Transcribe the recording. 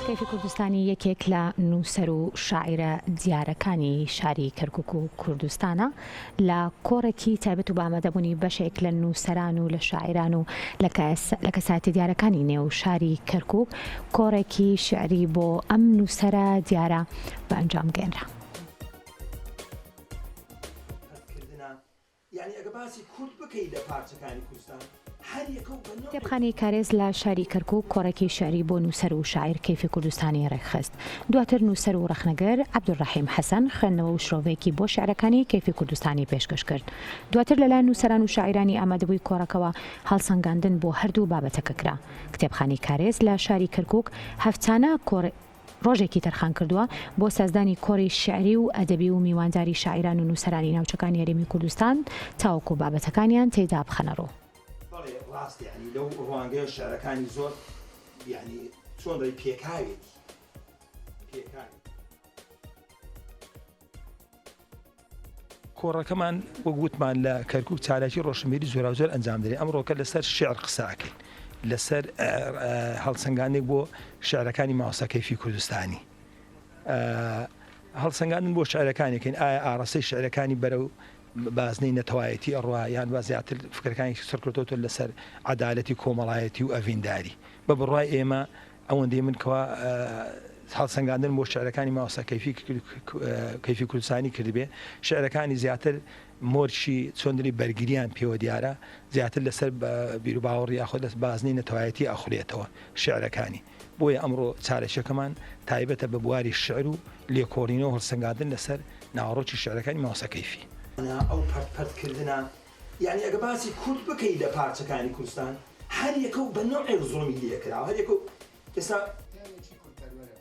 کەیفی کوردستانی یەکێک لە نووسەر و شاعیرە دیارەکانی شاری کەرکوک و کوردستانە لە کۆڕێکی تایبەت و بە ئامادەبوونی بەشێک لە نووسەران و لە شاعیران و لە کەسایەتیە دیارەکانی نێو شاری کەرکوک کۆڕێکی شیعری بۆ ئەم نووسەرە دیارە بە ئەنجام گەیەنرا. کتێبخانەی کارێز لە شاری کەرکوک کۆڕێکی شیعری بۆ نووسەر و شاعیر کەیفی کوردستانی ڕێکخست. دواتر نووسەر و ڕەخنەگر عەبدولڕەحیم حەسەن خوێندنەوە و شرۆڤەیەکی بۆ شیعرەکانی کەیفی کوردستانی پێشکەش کرد. دواتر لەلایەن نووسەران و شاعیرانی ئامادەبووی کۆڕەکەوە هەڵسەنگاندن بۆ هەردوو بابەتەکە کرا. کتێبخانەی کارێز لە شاری کەرکوک هەفتانە کۆڕ ڕۆژێکی تەرخان کردووە بۆ سازدانی کۆڕی شیعری و ئەدەبی و میوانداری شاعیران و نووسەرانی ناوچەکانی هەرێمی کوردستان تاوەکو بابەتەکانیان تێیدا بخەنە ڕوو. بەڵێ ڕاستە یانی لەو ڕوانگەیە شعرەکانی زۆر یانی چۆن دەڵێی پێکاوێتی پێکاوێتی. کۆڕەکەمان وەک وتمان لە کەرکوک چالاکی ڕۆشنبیری جۆراوجۆر ئەنجام دەدرێت، ئەمڕۆکە لەسەر شیعر قسە ئەکەین، لەسەر هەڵسەنگاندنێک بۆ شیعرەکانی مامۆستا کەیفی کوردستانی هەڵسەنگاندن بۆ شیعرەکانی کەین، ئایا ئاڕاستەی شیعرەکانی بەرەو بازنەی نەتەوایەتی ئەڕوا یان وا زیاتر فکرەکانی سڕکردۆتەوە لەسەر عەدالەتی کۆمەڵایەتی و ئەڤینداری؟ بە بڕوای ئێمە ئەوەندەی من کەوا هەڵسەنگاندن بۆ شعرەکانی مامۆستا کەیفی کەیفی کوردستانی کردبێ شعرەکانی زیاتر مۆرکی چۆن دەلی بەرگریان پێوە دیارە زیاتر لەسەر بیروباوەڕ یاخود لە بازنەی نەتەوایەتی ئەخولێتەوە شعرەکانی بۆیە ئەمڕۆ چارەکیەکەمان تایبەتە بە بواری شعر و لێکۆڵینەوە هەڵسەنگاندن لەسەر ناوەڕۆکی شعرەکانی مامۆستا کەیفی. ئەو پەرت پەرت کردنە یانی ئەگەر باسی کورد بکەی لە پارچەکانی کوردستان هەر یەکە و بە نەوعێک زوڵمی لێ کراوە هەر یەکە و ئێستا. پیاوێکی کوردپەروەرە.